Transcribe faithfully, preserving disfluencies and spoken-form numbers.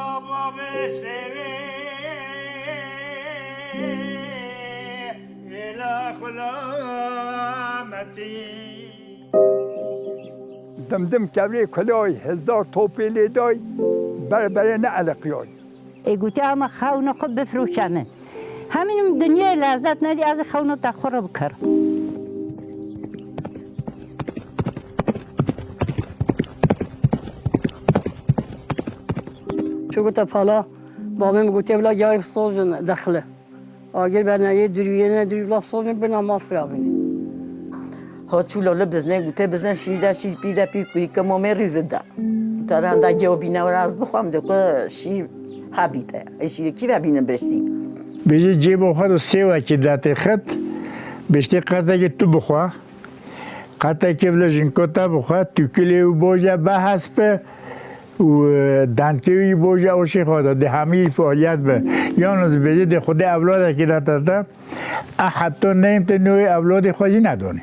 Bavê sêvê êla xulametî. Dimdim kevrê kulay, hezar topê lê day, berberê neeleqiyay. Ê gotê, ama xewna xwe bifroşe min. Hemînim dinyayê lerzet nedî, ez ê xewna te xwe re bikerim. Çi gote pala, bavê min gotiye, bila gavê sozin dexile. Agir bernayê duruyê ne duruy, bila sozin bina mal firabîne. Ha çû lale bizne, gote bizne şîr de şîr, pîr de pîr, kurî ke mamê rî vide. Te renda gew bîne, were ez bixwam, de ku şîr hebîte. Ê şîrê kî vebîne beşî? Bêjî cêbo xwe de sêwekî de tê xit, bêştê qertekê tu bixwe. Qertekê bile jinkota bixwe, tu kilê û boje behespe û, e, dendkê wî boje oşê xwe de, dê hemî faaliyet be. Yalnız bêjî dê Xwedê evladekî de te te, e heta neyim te nû ewladê xwe jî nedonê.